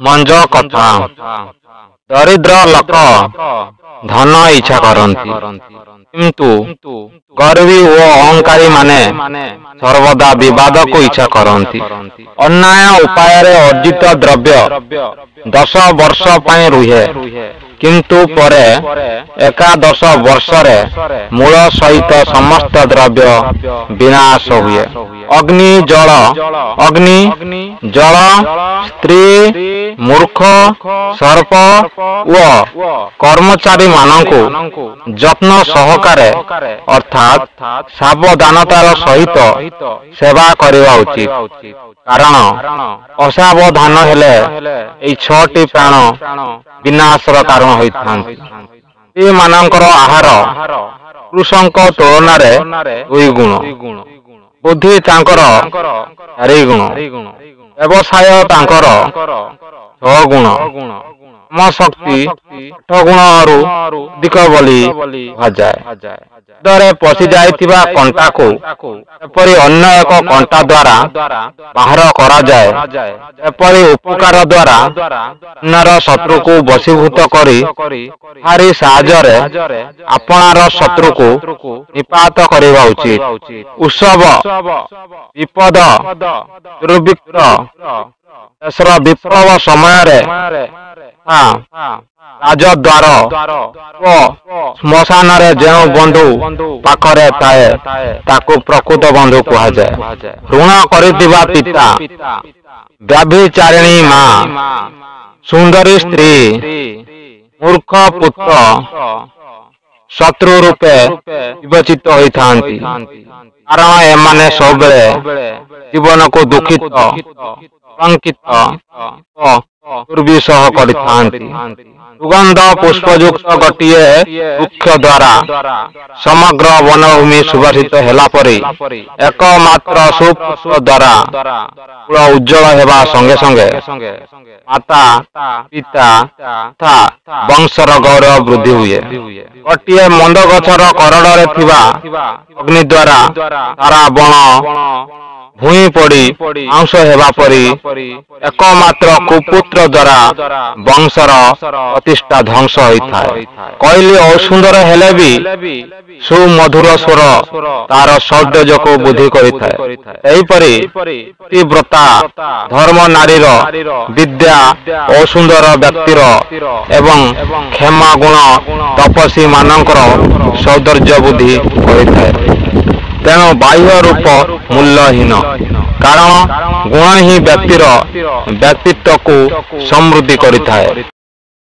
ମଞ୍ଜ କଥା। ଦରିଦ୍ର ଲୋକ ଧନ ଇଚ୍ଛା କରନ୍ତି, କିନ୍ତୁ ଗର୍ବୀ ଓ ଅହଙ୍କାରୀମାନେ ସର୍ବଦା ବିବାଦକୁ ଇଚ୍ଛା କରନ୍ତି। ଅନ୍ୟାୟ ଉପାୟରେ ଅର୍ଜିତ ଦ୍ରବ୍ୟ 10 ବର୍ଷ ପାଇଁ ରୁହେ, କିନ୍ତୁ ପରେ 11 ବର୍ଷରେ ମୂଳ ସହିତ ସମସ୍ତ ଦ୍ରବ୍ୟ ବିନାଶ ହୁଏ। ଅଗ୍ନି, ଜଳ, ସ୍ତ୍ରୀ, ମୂର୍ଖ, ସର୍ପ ଓ କର୍ମଚାରୀମାନଙ୍କୁ ଯତ୍ନ ସହକାରେ ଅର୍ଥାତ୍ ସାବଧାନତାର ସହିତ ସେବା କରିବା ଉଚିତ, କାରଣ ଅସାବଧାନ ହେଲେ ଏହି 6ଟି ପ୍ରାଣ ବିନାଶର କାରଣ ହୋଇଥାନ୍ତି। ସ୍ତ୍ରୀମାନଙ୍କର ଆହାର ପୁରୁଷଙ୍କ ତୁଳନାରେ 2 ଗୁଣ, ବୁଦ୍ଧି ତାଙ୍କର 4 ଗୁଣ, ବ୍ୟବସାୟ ତାଙ୍କର 6 ଗୁଣ, ଶକ୍ତି 8 ଗୁଣରୁ ଅଧିକ ବୋଲି କୁହାଯାଏ। ପାଦରେ ପଶିଯାଇଥିବା କଣ୍ଟାକୁ ଏପରି ଅନ୍ୟ ଏକ କଣ୍ଟା ଦ୍ୱାରା ବାହାର କରାଯାଏ, ଏପରି ଉପକାର ଦ୍ୱାରା ଅନ୍ୟର ଶତ୍ରୁକୁ ବଶୀଭୂତ କରି ତାହାରି ସାହାଯ୍ୟରେ ଆପଣାର ଶତ୍ରୁକୁ ନିପାତ କରିବା ଉଚିତ। ଉତ୍ସବ, ବିପଦ, ଦୁର୍ଭିକ୍ଷ, ଦେଶର ବିପ୍ଳବ ସମୟରେ ରାଜଦ୍ୱାର ଓ ଶ୍ମଶାନରେ ଯେଉଁ ବନ୍ଧୁ ପାଖରେ ଥାଏ, ତାକୁ ପ୍ରକୃତ ବନ୍ଧୁ କୁହାଯାଏ। ଋଣ କରିଥିବା ପିତା, ବ୍ୟଭିଚାରିଣୀ ମା, ସୁନ୍ଦରୀ ସ୍ତ୍ରୀ, ମୂର୍ଖ ପୁତ୍ର ଶତ୍ରୁ ରୂପେ ବିବେଚିତ ହୋଇଥାନ୍ତି, କାରଣ ଏମାନେ ସବୁବେଳେ ଜୀବନକୁ ଦୁଃଖିତ, କଳଙ୍କିତ ଓ ଦୁର୍ବିସହ କରିଥାନ୍ତି। ସୁଗନ୍ଧ ପୁଷ୍ପଯୁକ୍ତ ଗୋଟିଏ ବୃକ୍ଷ ଦ୍ୱାରା ସମଗ୍ର ବନଭୂମି ସୁବାସିତ ହେଲା ପରି ଏକମାତ୍ର ସୁପୁତ୍ର ଦ୍ୱାରା କୁଳ ଉଜ୍ଜ୍ୱଳ ହେବା ସଙ୍ଗେ ସଙ୍ଗେ ମାତା, ପିତା ତଥା ବଂଶର ଗୌରବ ବୃଦ୍ଧି ହୁଏ। ଗୋଟିଏ ମନ୍ଦ ଗଛର କରଡ଼ରେ ଥିବା ଅଗ୍ନି ଦ୍ୱାରା ସାରା ବଣ ଭୂଇଁ ପଡ଼ି ପାଉଁଶ ହେବା ପରି ଏକମାତ୍ର କୁପୁତ୍ର ଦ୍ୱାରା ବଂଶର ପ୍ରତିଷ୍ଠା ଧ୍ୱଂସ ହୋଇଥାଏ। କୋଇଲି ଅସୁନ୍ଦର ହେଲେ ବି ସୁମଧୁର ସ୍ୱର ତାର ସୌନ୍ଦର୍ଯ୍ୟକୁ ବୃଦ୍ଧି କରିଥାଏ। ଏହିପରି ପତିବ୍ରତା ଧର୍ମ ନାରୀର, ବିଦ୍ୟା ଅସୁନ୍ଦର ବ୍ୟକ୍ତିର ଏବଂ କ୍ଷମା ଗୁଣ ତପସ୍ୱୀମାନଙ୍କର ସୌନ୍ଦର୍ଯ୍ୟ ବୃଦ୍ଧି କରିଥାଏ। ତେଣୁ ବାହ୍ୟ ରୂପ ମୂଲ୍ୟହୀନ, କାରଣ ଗୁଣ ହିଁ ବ୍ୟକ୍ତିର ବ୍ୟକ୍ତିତ୍ୱକୁ ସମୃଦ୍ଧି କରିଥାଏ।